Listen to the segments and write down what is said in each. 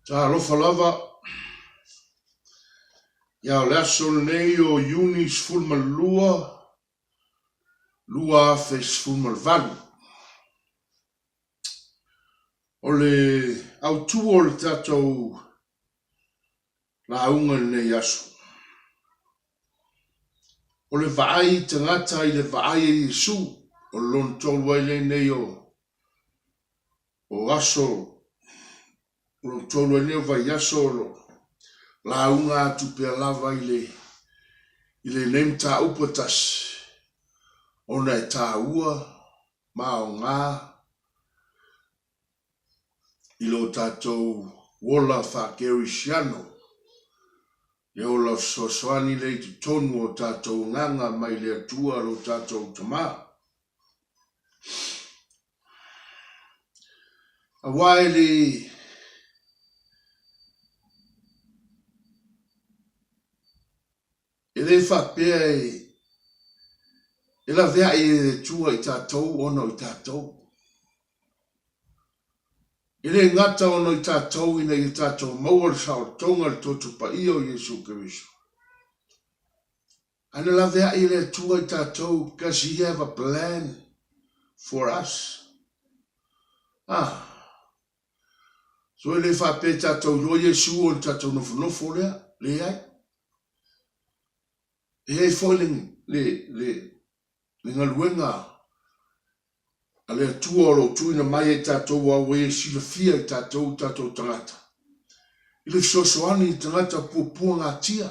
Talofa lava, ia o le aso lenei o Iuni 12, 2018. O le autu o le tatou lauga i lenei aso, o le vaai tagata i le vaai a Iesu, o le lona tolu ai lenei o o aso, o lona tolu ai lenei o vaiaso o lo o lauga atu pea lava i le i lenei mataupu e tasi, ona e taua ma aoga i lo tatou ola faa-Kerisiano, le ola fesoasoani lea i totonu o tatou agaga mai le Atua lo tatou Tama. Aua e le E le faapea e e laveai e le Atua i tatou ona o i tatou. E le gata ona o i tatou ina ia tatou maua le saolotoga i le toto paia o Iesu Keriso. Ae na laveai e le Atua i tatou because He have a plan for us. Ah. So e le faapea tatou iloa Iesu ona tatou nofonofo lea, leai. E i ai foi le, le, le, le galuega a le Atua o lo o tuuina mai ai tatou a ua ia silafia i tatou, tatou tagata, i le fesoasoani i tagata puapuagatia,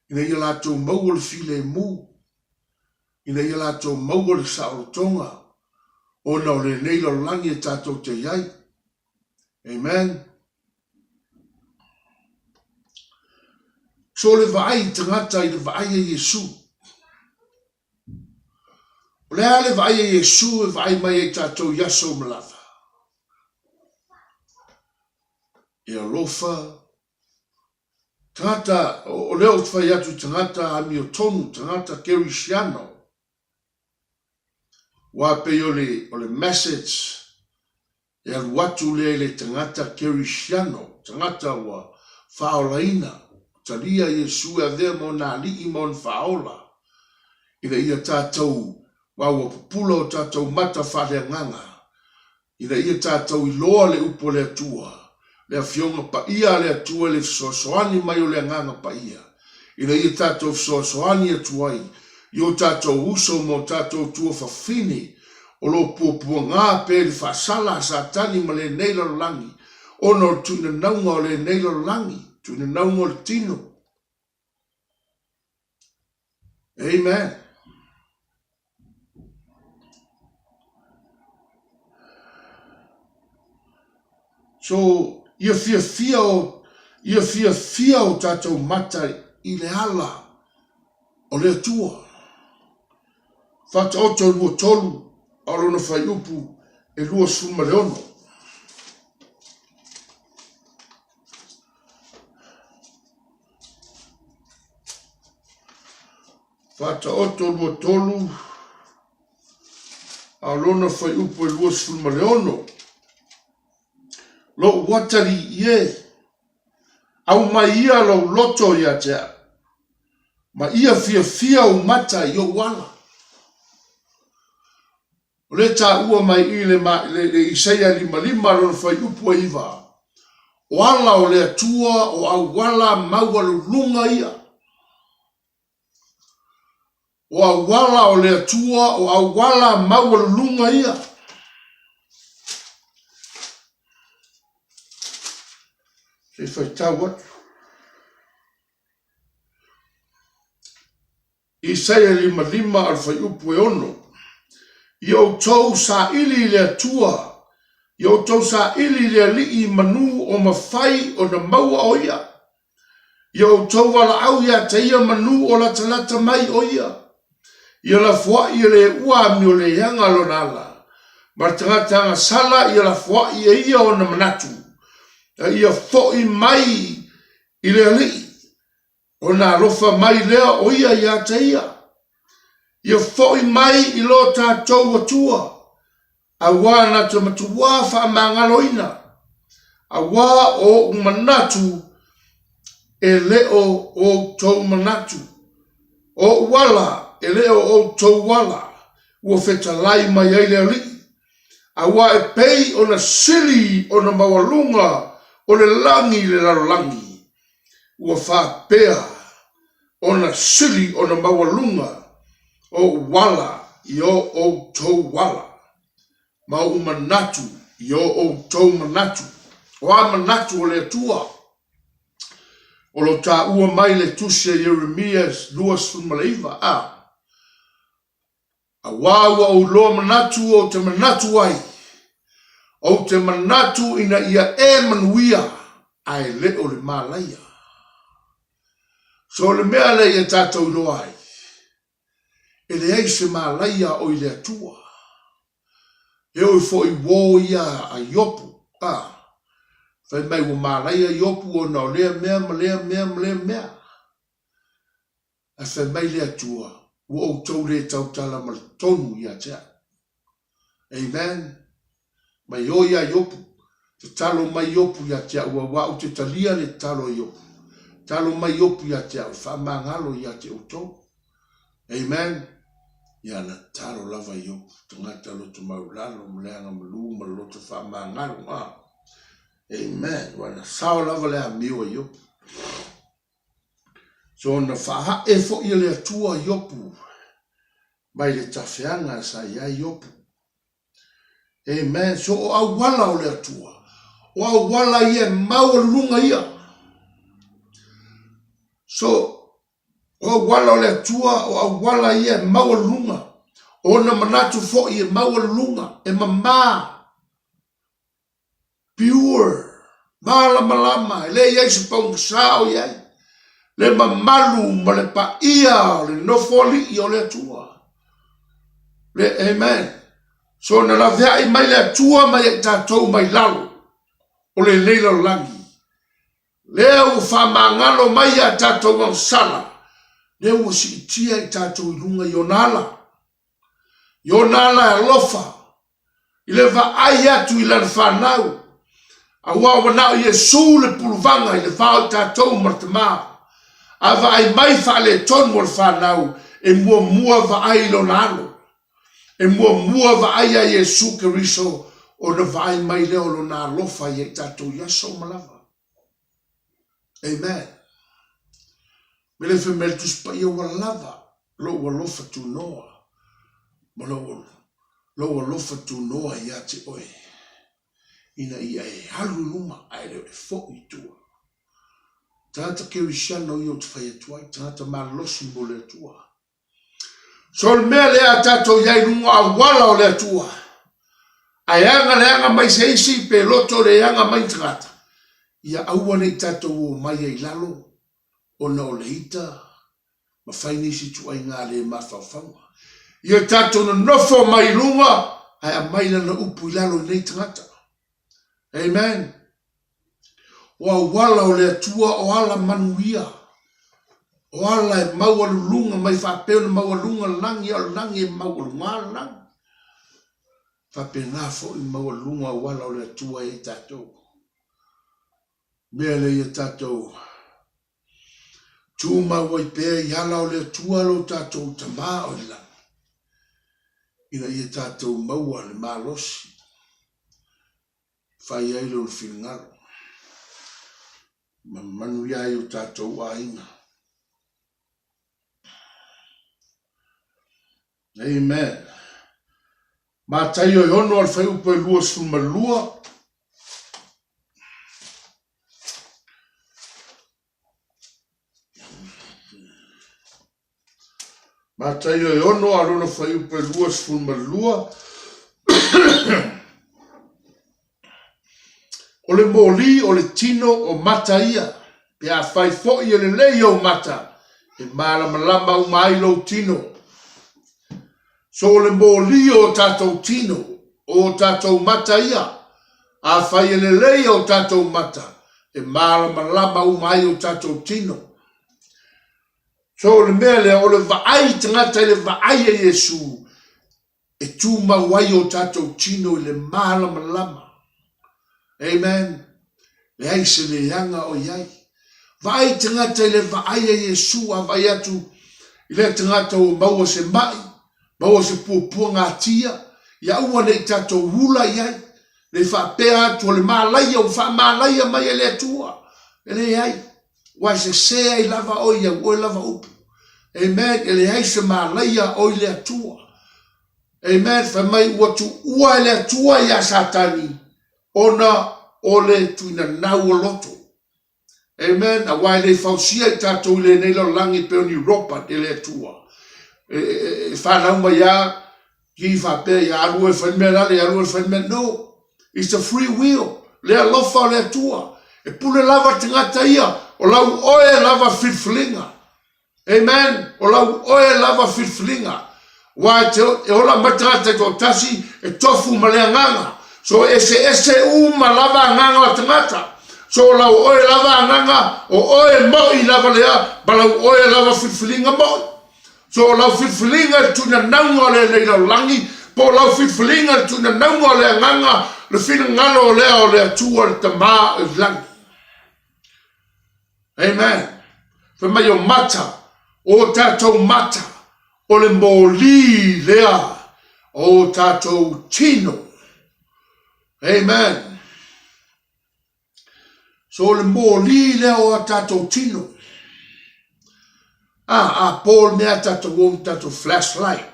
ina ia latou maua le filemu, ina ia latou maua le saolotoga ona o lenei lalolagi e tatou te i ai. Amen. So le vaai i tagata i le vaai a Iesu. O le a le vaai a Iesu e vaai mai ai tatou i aso uma lava? E alofa Tagata, o lea ou te fai atu i tagata amiotonu, tagata kerisiano, aua pei o le, o le message e alu atu lea i le tagata kerisiano, tagata ua faaolaina, talia Iesu e avea ma ona alii ma ona faaola, ina ia tatou, aua ua pupula o tatou mata faaleagaga, ina ia tatou iloa le upu a le Atua, le Afioga Paia a le Atua i le fesoasoani mai o le Agaga Paia, ina ia tatou fesoasoani atu ai i o tatou uso ma o tatou tuafafine o lo o puapuaga pea i le faasala a Satani ma lenei lalolagi ona o le tuinanauga o lenei lalolagi, tuinanauga o le tino. Amen. So, ia fiafia o, ia fiafia o tatou mata i le ala o le Atua. Faataoto 23, a o lona fuaiupu e 26. Faataoto 23, a o lona fuaiupu e 26. Lou atalii e, aumai ia lou loto ia te au, ma ia fiafia ou mata i ou ala. O lea e taua mai i le, le, le Isaia 55 lona fuaiupu e 9, o ala o le Atua o auala maualuluga ia. O auala o le Atua o auala maualuluga ia. Se i faitau atu. Isaia 55 a o le fuaiupu e 6. Ia outou saili i le Atua, ia outou saili i le Alii manu o mafai ona maua o ia. Ia outou valaau ia te ia manu o latalata mai o ia. Ia lafoai e le ua amioleaga lona ala, ma le tagata agasala ia lafoai e ia ona manatu, a ia foi mai i le Alii, Ona alofa mai lea o ia ia te ia. Ia foi mai i lo tatou Atua, auā na te matuā faamagaloina. Auā o oʻu manatu e le o outou manatu, o oʻu ala e le o outou ala, ua fetalai mai ai le Alii. Auā e pei ona sili ona maualuga o le lagi i le lalolagi, ua faapea ona sili ona maualuga oʻu ala i o outou ala. ma oʻu manatu i o outou manatu. O a manatu o le Atua? O lo taua mai le tusi a Ieremia 29, a. Auā ua ou iloa manatu ou te manatu ai, ou te manatu ina ia e manuia, ae le o le malaia. So o le mea lea ia tatou iloa ai, E leai se malaia o i le Atua. E oo foi uō ia a Iopu, a, fai mai ua malaia Iopu ona o lea mea ma lea mea ma lea mea. Ae fai mai le Atua, ua outou le tautala ma le tonu ia te au. Amen. Mai ō iā Iopu, tatalo mai Iopu ia te au, auā ou te talia le tatalo a Iopu. Tatalo mai Iopu ia te au, e faamagalo ia te outou. Amen. Ia na tatalo lava Iopu, tagata loto maulalo ma le agamalu ma le loto faamagalo. Ah. Amen. Ua na sao lava le amio a Iopu. So na faahae foi e le Atua Iopu mai le tafeaga sa i ai Iopu. Amen. So o auala o le Atua. O auala ia e maualuluga ia. So o auala o le Atua, o auala ia e maualuluga. O ona manatu foi e maualuluga, e mamā. Pure, malamalama, e le i ai se pogisa o i ai, le mamalu ma le paia o le Nofoalii o le Atua. Le, amen. So na laveai mai le Atua mai ai tatou mai lalo o lenei lalolagi. Lea ua faamagalo mai ia tatou agasala, lea ua siitia i tatou i luga i ona ala. I ona ala e alofa, i le vaai atu i lana fanau, aua ua manao Iesu le puluvaga i le va o i tatou ma le Tama. A vaai mai faaletonu o le fanau, e muamua vaai i lona alo. E muamua vaai ia Iesu Keriso ona vaai mai lea o lona alofa ia i tatou i aso uma lava. Amen. Me le fai mai le Tusi Paia ua lava lou alofa tunoa ma lou, lou alofa tunoa ia te oe, ina ia e alu i luma ae le o e foi i tua. Tagata kerisiano ia ou te fai atu ai, tagata malolosi mo le Atua. So le mea lea a tatou i ai luga auala o le Atua, ae aga le aga mai se isi pe loto le aga mai tagata, ia aua ne i tatou omai ai i lalo ona o le ita ma fai nisi ituaiga le mafaufauga. Ia tatou nonofo mai i luga ae aumai lana upu i lalo i nei tagata. Amen. O auala o le Atua o ala manuia. O ala e maualuluga mai faapea ona maualuga le lagi, a o le lagi e maualuga le lagi. Faapena foi maualuga auala o le Atua ia i tatou. Mea lea ia tatou tumau ai pea i ala o le Atua lo tatou Tama o i le lagi, ina ia tatou maua le malosi fai ai lona finagalo ma manuia ai o tatou aiga. Amen. Mataio e ono a le fuaiupu e 22. Mataio e ono a lona fuaiupu e 22. O le moli o le tino o mata ia, pe afai foi e lelei ou mata, e malamalama uma ai lou tino. So o le moli o tatou tino, o tatou mata ia, afai e lelei o tatou mata, e malamalama uma ai o tatou tino. So o le mea lea, o le vaai tagata i le vaai a Iesu, e tumau ai o tatou tino i le malamalama. Amen. Leai se leaga o i ai. Vaai tagata i le vaai a Iesu a vaai atu i lea tagata ua maua se ma'i, maua se puapuaga atia, ia aua ne i tatou ula i ai, ne i faapea atu o le malaia ua faamalaia mai e le Atua. E leai, aua e sese ai lava oe i au oe lava upu. Amen. E leai se malaia a oe i le Atua. Amen. Fai mai ua tuua e le Atua ia Satani ona o le tuinanau o loto. Amen. Aua e le fausia i tatou i lenei lalolagi pei o ni robot e le Atua. E, e, e fanau mai a ki faapea ia alu e fai mea lale, alu e fai mea. No. It's a free will. Le alofa o le Atua. E pule lava tagata ia, o lau oe lava filifiliga. Amen. O lau oe lava filifiliga. Aua e, te, e ola mai tagata i toatasi, e tofu ma le agaga. So e eseese uma lava agaga o tagata. So o lau oe lava agaga, o oe moi lava lea, ma lau oe lava filifiliga moi. So o lau filifiliga i le tuinanauga o lenei lalolagi, po o lau filifiliga i le tuinanauga o le agaga, le finagalo o lea o le Atua le Tama o i lagi. Amen. Fai mai o mata, o tatou mata, o le mōlī lea o tatou tino. Amen. So o le mōlī lea o a tatou tino. Ah, a pō le mea tatou o tatou flashlight.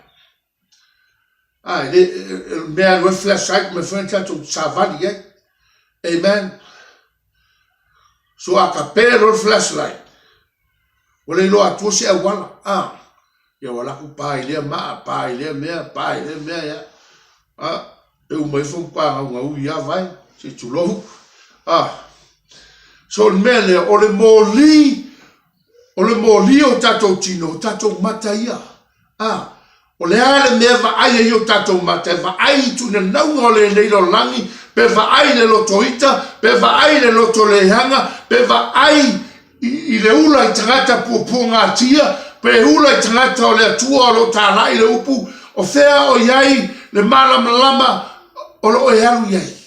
Ah, e le, e, e, mea alu ai flashlight, me whae tatou savali ai. Amen. So a ka pē loa le flashlight, ua le iloa atua se auala. Ah, ia ua laku pa i lea maa, pa i lea mea, pa i lea mea, ia. Ah, e uma ifo matua gaugaui ia vai, se i tulou. Ah, so o le mea lea, o le moli, O le moli o tatou tino, o tatou mata ia. A, o le a le mea e vaai ai o tatou mata? E vaai i tuinanauga o lenei lalolagi, pe vaai i le loto ita, pe vaai i le loto leaga, pe vaai i, i le ula i tagata puapuagatia, pe ula i tagata o le Atua o lo o tālai le upu, o fea o i ai le malamalama o lo o e alu i ai.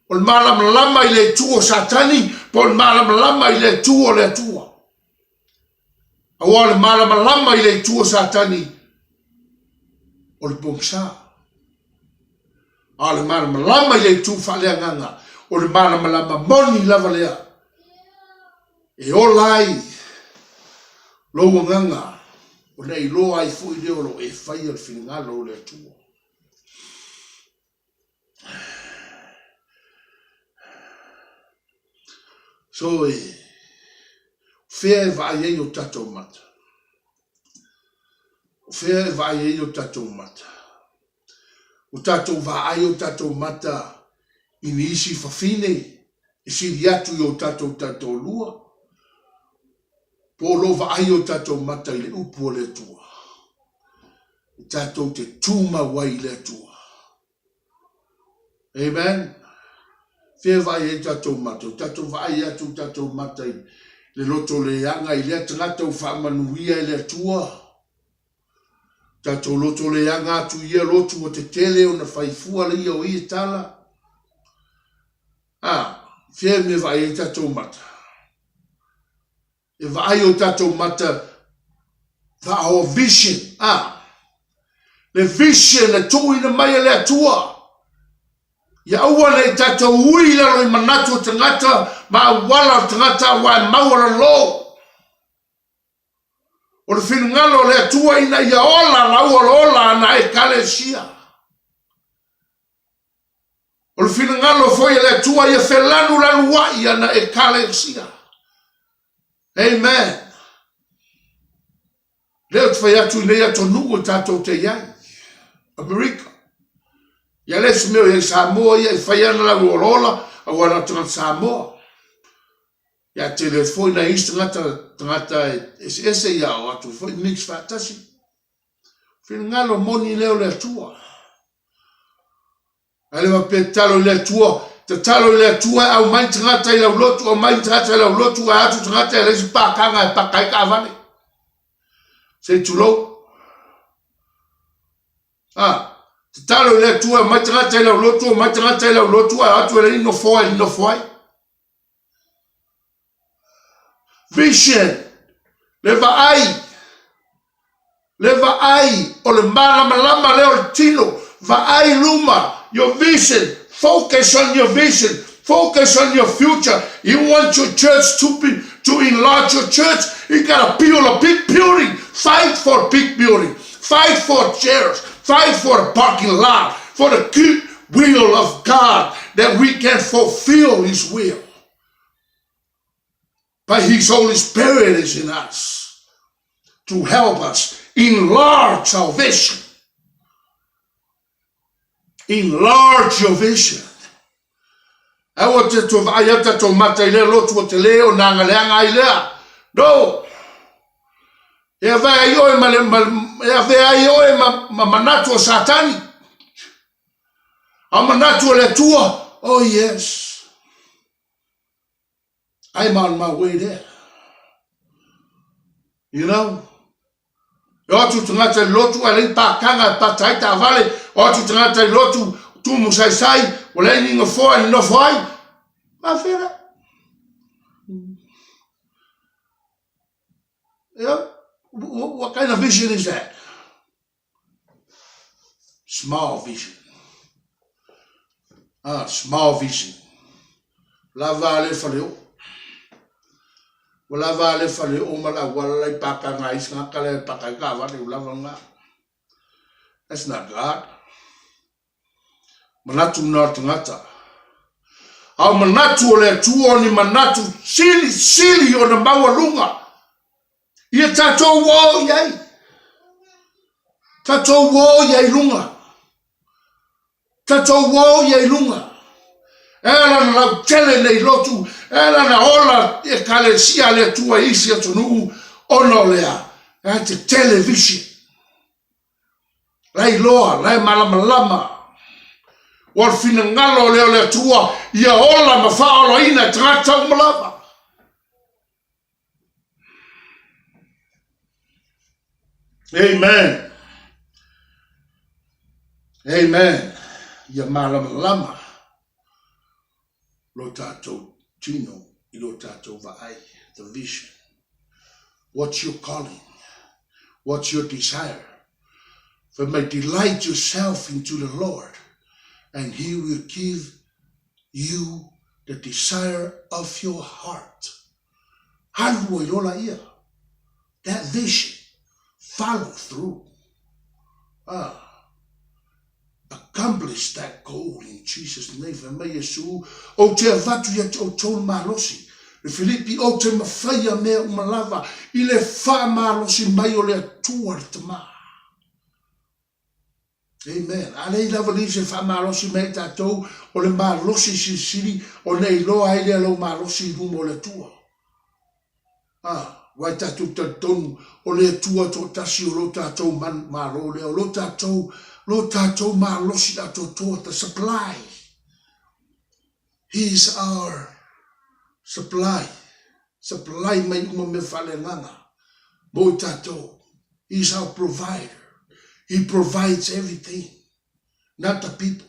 O le malamalama i le itu o Satani, po o le malamalama i le itu o le Atua. Aua o le malamalama i le itu o Satani, o le pogisa. A o le malamalama i le itu faaleagaga, o le malamalama moni lava lea. E ola ai lou agaga, ona e iloa ai foi lea o lo o e faia le finagalo o le Atua. So e fea e vaai ai o tatou mata? O fea e vaai ai o tatou mata? O tatou vaai o tatou mata i nisi fafine e sili atu i o tatou taitoalua, po o lo o vaai o tatou mata i le upu o le Atua, e tatou te tumau ai i le Atua. Amen. Fea vaai ai tatou mata, o tatou vaai atu tatou mata i le loto leaga i lea tagata ua faamanuia e le Atua. Tatou loto leaga atu i ia lotu ua tetele ona faifua le ia o ia tala. A, fea mea vaai ai tatou mata? E vaai o tatou mata the our vision, a, le vision e tuuina mai e le Atua. Ia aua ne i tatou ui i lalo i manatu o tagata ma auala o tagata aua e maualalo. O le finagalo o le Atua ina ia ola lau olaola ana Ekalesia. O le finagalo foi o le Atua ia felanulanuai ana Ekalesia. Amen. Lea ou te fai atu i nei atunuu e tatou te i ai. Amerika. Ia le isi mea o i ai Samoa ia e fai ana lau olaola aua na o tagata Samoa. Ia tele foi nai isi tagata tagata e eseese ia o atu foi mix faatasi. Finagalo moni lea o le Atua. Ae le faapea tatalo i le Atua, tatalo i le Atua e aumai ni tagata i lau lotu, aumai ni tagata i lau lotu, ae atu tagata e leai se pakaga e paka ai taavale. Se i tulou. Ah, tatalo i le Atua e aumai tagata i lau lotu, aumai tagata i lau lotu, ae atu e leai ni nofoa e nofo ai. Vision, le vaai, le vaai o le malamalama lea o le tino, vaai luma, your vision, focus on your vision, focus on your future. You want your church to be, to enlarge your church, you gotta build a big building, fight for a big building, fight for chairs, fight for a parking lot, for the good will of God that we can fulfill His will. But His Holy Spirit is in us to help us enlarge our vision. Enlarge your vision. Aua te to vaai ata tō mata i lea lotu o te lē o nā ngaleanga ai lea. No! E ave ai oe ma, le, ma, e ave ai oe ma, ma manatu o Satani. A manatu o le Atua. Oh yes. I'm on my way there. You know? E o atu tangata i lotu, a lei pākanga e pata ai taavale, o atu tangata i lotu, tumu saisai, ua leai ni nofoa ni nofo ai. Mafera. Yeah. What kind of vision is that? Small vision. Ah, small vision. Lava a le fale o. Ua lava a le fale o ma la wala lai paka nga is nga kala paka ka va le lava nga. That's not God. Manatu na o tangata. A manatu o le Atua o ni manatu sili sili o na maualuga. Ia tātou ua o i ai. Tātou ua o i ai lunga. Tātou ua o i ai lunga. E ala na lau tele nei lotu, e ala na ola e kalesia le Atua i isi atunuu, ona o lea, e te television. Lai loa, lai malamalama. Ua le finagalo lea o le Atua, ia ola ma faaolaina e tagata uma lava. Amen. Amen. Ia malamalama lo tātou tino i lo tātou vaai, the vision. What's your calling? What's your desire? For may delight yourself into the Lord, and he will give you the desire of your heart. Alu ai loa laia. That vision, follow through. Ah. Accomplish that goal in Jesus name. Fai mai Iesu, ou te avatu ia te outou le malosi. Le Filipi, ou te mawhaia mea uma lava i le whaamalosi mai o le Atua le Tama. Amen. A leai lava nisi e faamalosi mai ai tatou, o le malosi silisili ona e iloa ai lea lou malosi i luma o le Atua. Ah, aua e tatou talitonu o le Atua toatasi o lo tatou malo lea, o lo tatou, lo tatou malosi atoatoa, the supply. He is our supply. Supply mai uma mea faaleagaga mo i tatou. He is our provider. He provides everything, not the people.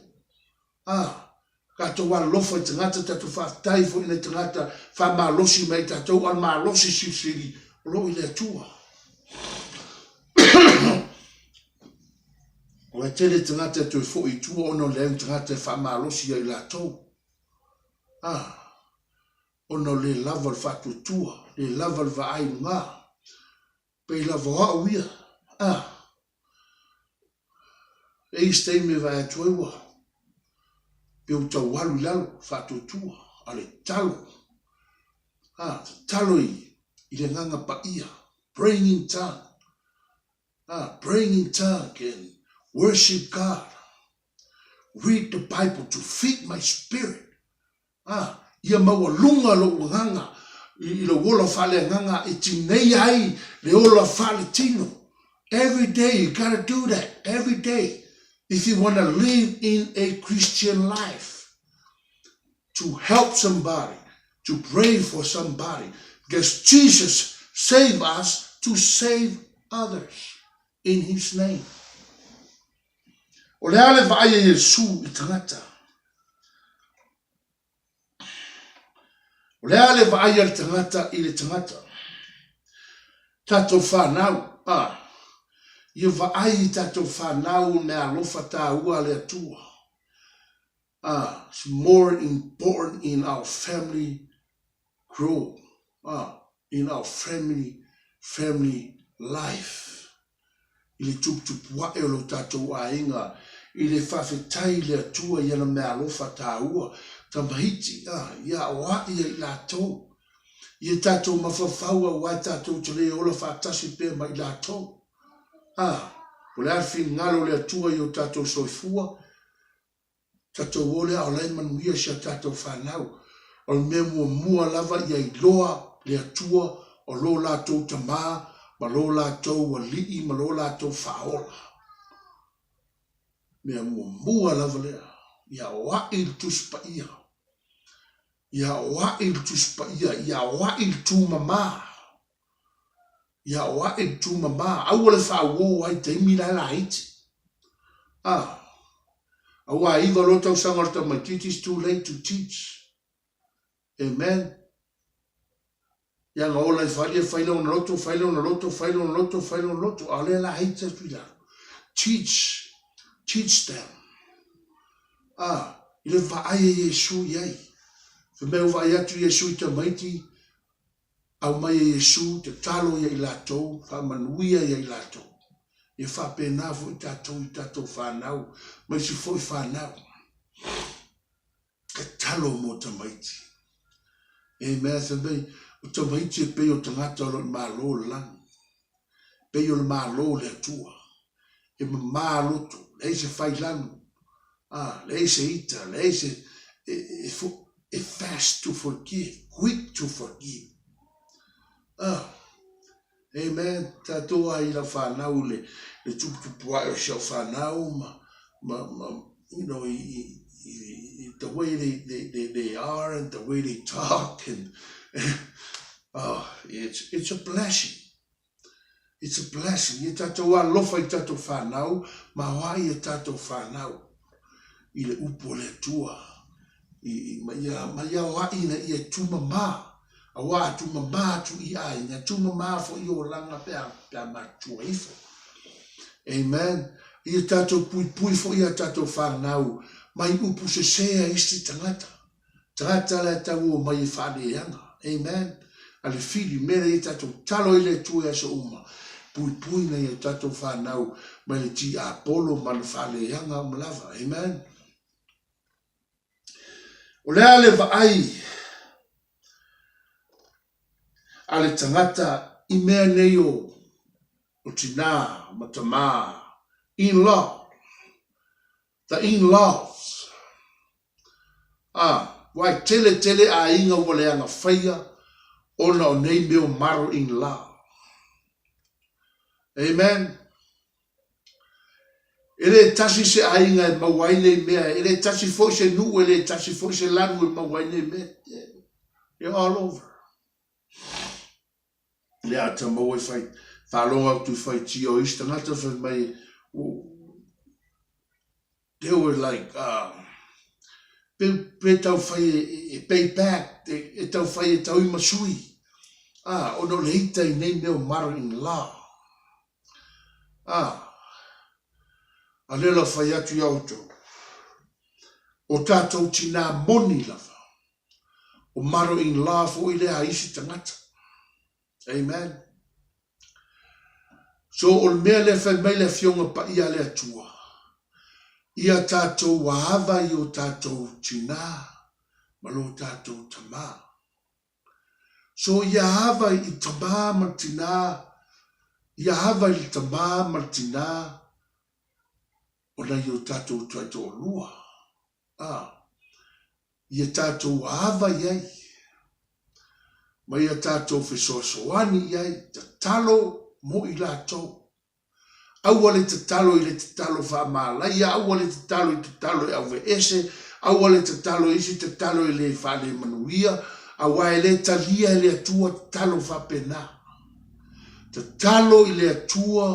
Ah, tatou alofa i tagata, tatou faafetai foi i nai tagata faamalosi mai i tatou, a o le malosi silisili o lo o i le Atua. Ua tele tagata e toe foi i tua ona o le leai o ni tagata e faamalosi ia i latou. Ah, ona o le lava o le faatuatua, le lava o le vaai i luga. Pei lava o au ia. Ah, e i se taimi e vaai atu ai ua pei ua tau alu i lalo, faatuatua, a o le talo. Ah, tatalo i, i le agaga paia, praying in tongue. Ah, praying in tongue and worship God. Read the Bible to feed my spirit. Ah, ia maualuga lou agaga i lou ola faaleagaga e tinei ai le ola faaletino. Every day you gotta do that, every day, if you wanna live in a Christian life. To help somebody, to pray for somebody, because Jesus save us to save others in his name. O le a le vaai a Iesu i tagata? O le a le vaai a le tagata i le tagata? Tatou fanau, a, ia vaai i tatou fanau o meaalofa taua a le Atua. A, it's more important in our family grow, a, in our family, family life. I le tuputupu ae o lo tatou aiga, i le faafetai i le Atua i ana meaalofa taua, tamaiti, a, ia aoai ia i latou. Ia tatou mafaufau aua e tatou te le ola faatasi pea ma i latou. A, o le a le finagalo o le Atua i o tatou soifua? Tatou o lea a o la e manuia si a tatou fanau. O le mea muamua lava ia iloa le Atua o lo latou Tama ma lo latou Alii ma lo latou Faaola. Mea muamua lava lea, ia aoai le Tusi Paia. Ia aoai le Tusi Paia, ia aoai le tumama. Ia aoai le tumama, aua le faauo ai taimi la e laiti. Ah, aua e iva loa tausaga o le tamaitiiti, it's too late to teach. Amen. Ia na ola i falia, fai lona loto, fai lona loto, fai lona loto, fai lona loto, a o lea laiti atu i lalo. Teach, teach them. Ah, i le vaai e Iesu i ai. Fai mai ua vaai atu Iesu i tamaiti, Aumai e Iesu, tatalo ia i latou, faamanuia ia i latou. Ia faapena foi tatou i tatou fanau, ma isi foi fanau. Tatalo mo tamaiti. Amen. Fai mai, o tamaiti e pei o tagata o lo o i malo o le lagi. Pei o le malo o le Atua. E mama loto, leai se failanu, ah, leai se ita, leai se, e, e, e fast to forgive, quick to forgive. Ah, amen. Tatou ai i lau whanau le, le tuputupu ae o si au whanau ma, ma, ma you know, i, i, i, the way they, they, they, they are and the way they talk and oh, it's, it's a blessing. It's a blessing. Ia tatou alofa i tatou whanau, ma hoa i a tatou whanau i le upu o le Atua. I, i, ma ia, ma ia oai ina ia tumamā. Auā a tumamā atu i aiga, tumamā foi i olaga pe a, pe a matutua ifo. Amen. Ia tatou puipui foi i a tatou whanau mai upu sesē a isi tagata. Tagata la e tau o mai e faaleaga. Amen. A le fili, mea lea ia tatou talo i le Atua i aso uma. Puipui nai o tatou fanau mai le tiapolo ma le faaleaga uma lava. Amen. O le a le vaai a le tagata i mea nei o o tinā ma tamā in-law, the in-laws. Ā, ua e tele tele aiga ua leaga faia ona o nei mea o mother-in-law. Amen. E le tasi se aiga e maua ai nei mea, e le tasi foi se nuu, e le tasi foi se lanu e maua ai nei mea. They're all over. Le ata maua i whai, whāloga atu i whai tia o isi tangata whai mai, they were like, uh, pe, pe tau whai e, e pay back, e, e tau whai e tau i masui. Ah, ona o le ita i nei mea o mother-in-law. Ah, a lea la whai atu i outou. O tātou tinā moni lava. O mother-in-law foi lea a isi tagata. Amen. So o le mea lea fai mai le Afioga Paia a le Atua, ia tatou ava i o tatou tinā ma lo tatou tamā. So ia ava i tamā ma le tinā, ia ava i le tamā ma le tinā o nai o tatou taitoalua. Ā, ia tatou ava i ai, ma ia tatou fesoasoani i ai, tatalo mo i latou. Aua le tatalo i le tatalo faamalaia, aua le tatalo i tatalo e auveese, aua le tatalo i isi tatalo e le faalemanuia, aua e le talia e le Atua tatalo faapena. Tatalo i le Atua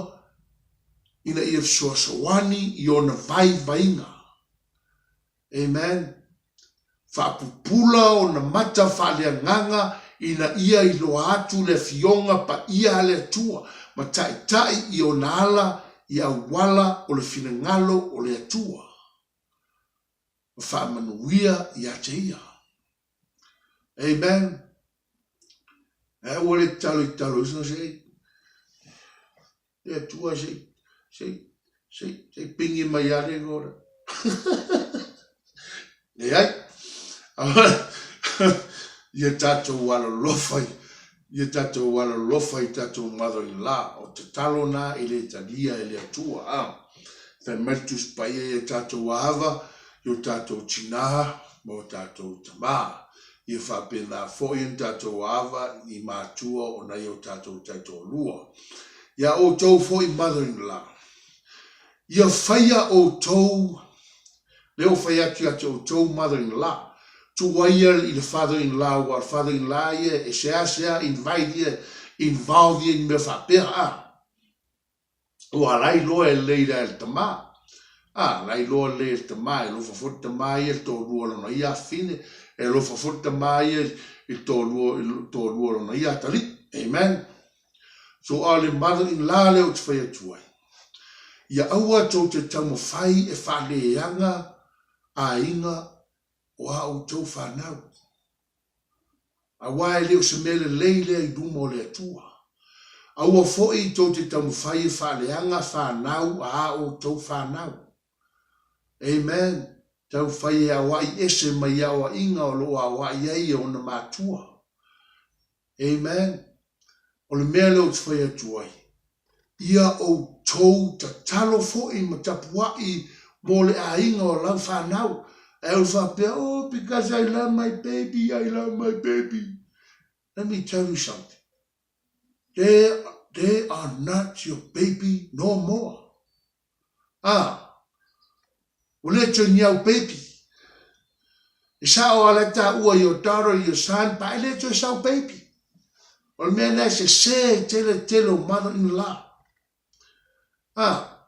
ina ia fesoasoani i ona vaivaiga. Amen. Faapupula ona mata faaleagaga ina ia iloa atu le Afioga Paia a le Atua ma taitai i ona ala i auala o le finagalo o le Atua ma faamanuia ia te ia. Amen. Ae aua le tatalo i tatalo i se Le Atua se i, se i, se i, se i pingi mai lava le igoa lea. Leai. Ia tatou alolofa i, ia tatou alolofa i tatou mother-in-law. O tatalo na e le talia e le Atua. A. Fai mai le Tusi Paia ia tatou ava i o tatou tinā ma o tatou tamā. Ia faapena foi ona tatou ava i matua o nai o tatou taitoalua. Iā outou foi mother-in-law, ia faia outou, lea ua fai atu ia te outou mother-in-law, tuuaia i le father-in-law, aua o le father-in-law ia e seasea invite ia, involve ia i ni mea faapea, a. Ua la iloa e lelei la e le tama. A, la iloa lelei e le tama, e alofa foi le tama ia i le toalua o lona ia afafine, e alofa foi le tama ia i le toalua, i le toalua o lona ia atalii. Amen. So, a o le mother-in-law lea ou te fai atu ai, ia aua tou te taumafai e faaleaga aiga o a outou fanau. Aua e le o se mea lelei lea i luma o le Atua. Aua foi tou te taumafai e faaleaga fanau a a outou fanau. Amen. Taufai e aoai ese mai aoaiga o lo o aoai ai e ona matua. Amen. O le mea lea ou te fai atu ai, ia outou tatalo foi ma tapuai mo le aiga o lau fanau. Ae ou faapea, oh, because I love my baby, I love my baby. Let me tell you something. They, they are not your baby no more. Ah, ua le toe ni au baby. E sao a la taua your daughter, your son, pa e le toe sau baby. O le mea lea e sese i tele tele o mother-in-law. Ah,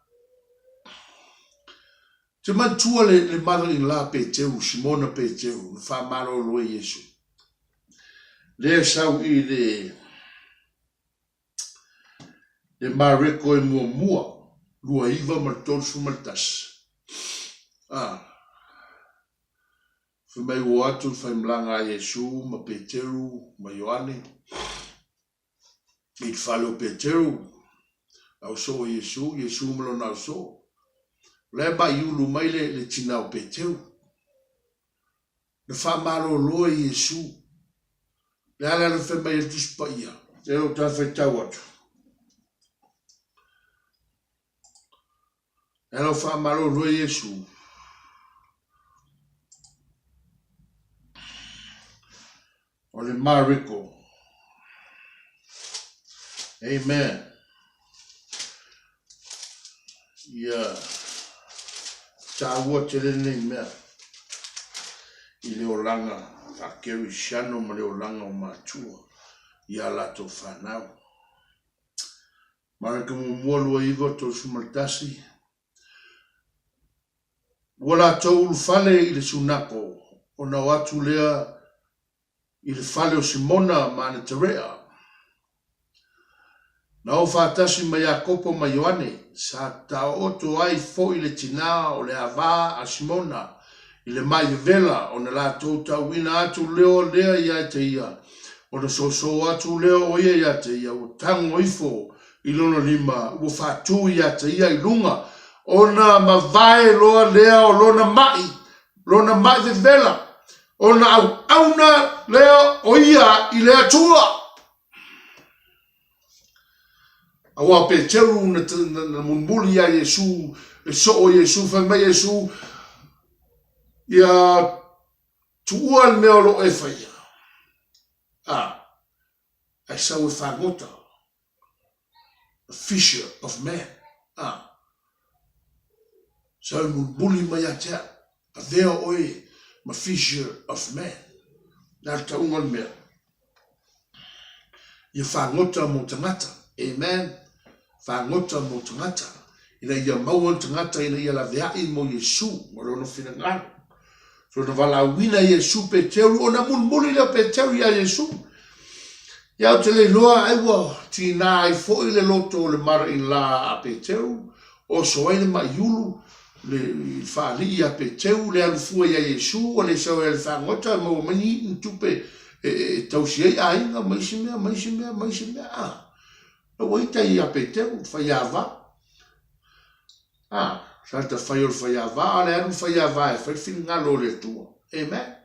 te manatua le, le mother-in-law Peteru, Simona Peteru, na faamalolo e Iesu. Lea sau i le, Le Mareko e muamua, 29 ma le 31. A. Fai mai ua o atu le faimalaga a Iesu ma Peteru ma Ioane i le fale o Peteru, ausoo o Iesu, Iesu ma lona ausoo. O la e maiulu mai le, le tina o Peteru. Na faamalolo e Iesu. Le a la le fai mai e le Tusi Paia? E o ta faitau atu. E lau faamalolo e Iesu. O le Mareko. Amen. Ia taua tele lenei mea i le olaga faa-Kerisiano ma le olaga o matua i a latou fanau. Mareka muamua 29:31 Ua latou ulufale i le sunako ona o atu lea i le fale o Simona ma Aneterea. Na o faatasi ma Iakopo ma Ioane, sa taooto ai foi le tinā o le ava a Simona i le mai vevela ona latou tauina atu leo lea ia te ia, ona soso atu lea o ia ia te ia, ua tago ifo i lona lima, ua faatu ia te ia i luga, ona mavae loa lea o lona mai, lona mai vevela, ona auauna lea o ia i le Atua. Aua o Peteru na, na, na mulimuli ia Iesu, le soo o Iesu, fai mai Iesu, ia tuua le mea o lo o e faia. A, ae sau e fagota. The fisher of man. A, sau e mulimuli mai ia te au. Avea oe ma fisher of man. Le a le tauga o le mea? Ia fagota mo tagata. Amen. Fagota mo tagata. Ina ia maua ni tagata ina ia laveai mo Iesu ma lona finagalo. So na valaauina Iesu Peteru, ona mulimuli lea o Peteru iā Iesu. Ia ou te le iloa ai ua tiga ai foi le loto o le mother-in-law a Peteru, oso ai le maiulu le faalii ia Peteru, le alu fua ia Iesu, ua le sau ai le fagota e maua mai ni ni tupe e, e tausi ai aiga ma isi mea, ma isi mea, ma isi mea. Ah, ua ita ia Peteru, faiava. Ah, sa ta fai o le faiava, a o le alu faiava e fai le finagalo o le Atua. Amen.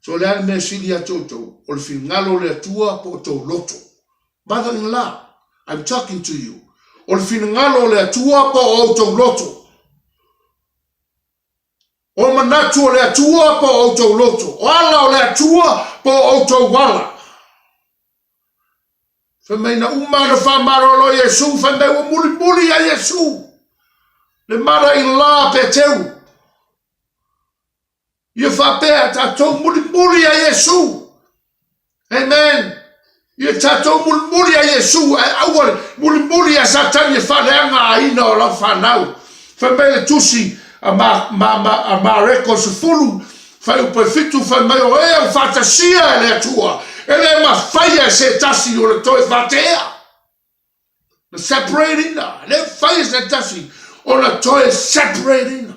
So o le a le mea sili ia te outou, o le finagalo o le Atua po o tou loto? Mother-in-law, I'm talking to you. O le finagalo o le Atua po o outou loto? O manatu o le Atua po o outou loto? O ala o le Atua po o outou ala? Fai mai na uma ona faamalolo Iesu, fai mai ua mulimuli ia Iesu, le mother-in-law a Peteru. Ia faapea tatou mulimuli ia Iesu. Amen. Ia tatou mulimuli ia Iesu, ae aua le mulimuli ia Satani e faaleaga aiga o lau fanau. Fai mai le tusi a, ma, ma, ma, a Mareko 10, fuaiupu e 7, fai mai o e ua faatasia e le Atua, e le mafaia e se tasi o le toe faatea. Na separate ina, e le mafai e se tasi ona toe separate ina.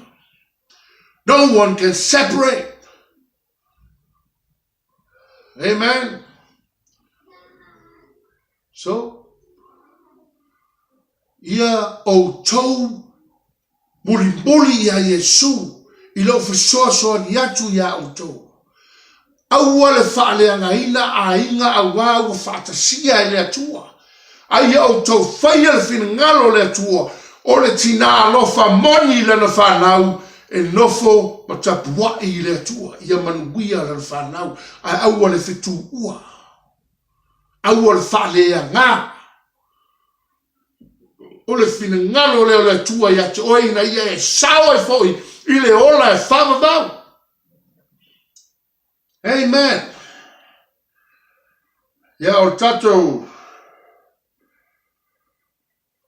No one can separate. Amen. So, ia outou mulimuli iā Iesu i lou fesoasoani atu iā outou. Aua le faaleagaina aiga auā ua faatasia e le Atua. A ia outou faia le finagalo o le Atua, o le tinā alofa moni i lana fanau e nofo ma tapuaʻi i le Atua, ia manuia lana fanau, ae aua le fetuua, aua le faaleaga. O le finagalo lea o le Atua ia te oe ina ia e sao ai foi i le ola e faavavau. Amen. Ia, o le tatou,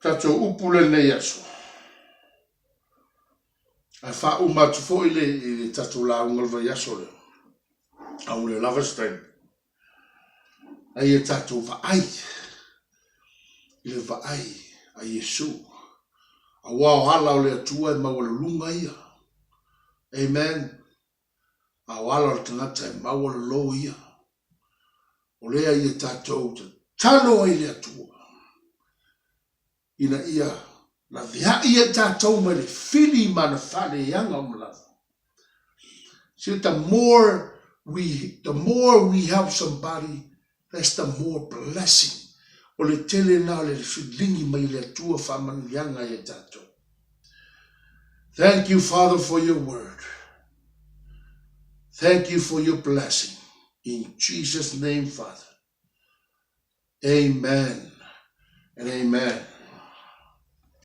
tatou upu lenei aso. Ae faauma atu foi le, i le tatou lauga o le vaiaso lea. A ua le lava se taimi. A ia tatou vaai i le vaai a Iesu. Aua o ala o le Atua e maualuluga ia. Amen. A o ala o le tagata e maualalo ia. O lea ia tatou tatalo ai i le Atua ina ia laveai ai tatou mai le fili ma ana faaleaga uma lava. See, the more we, the more we help somebody, that's the more blessing. O le tele na o le filigi mai le Atua faamanuiaga ia tatou. Thank you, Father, for your word. Thank you for your blessing. In Jesus' name, Father. Amen and amen.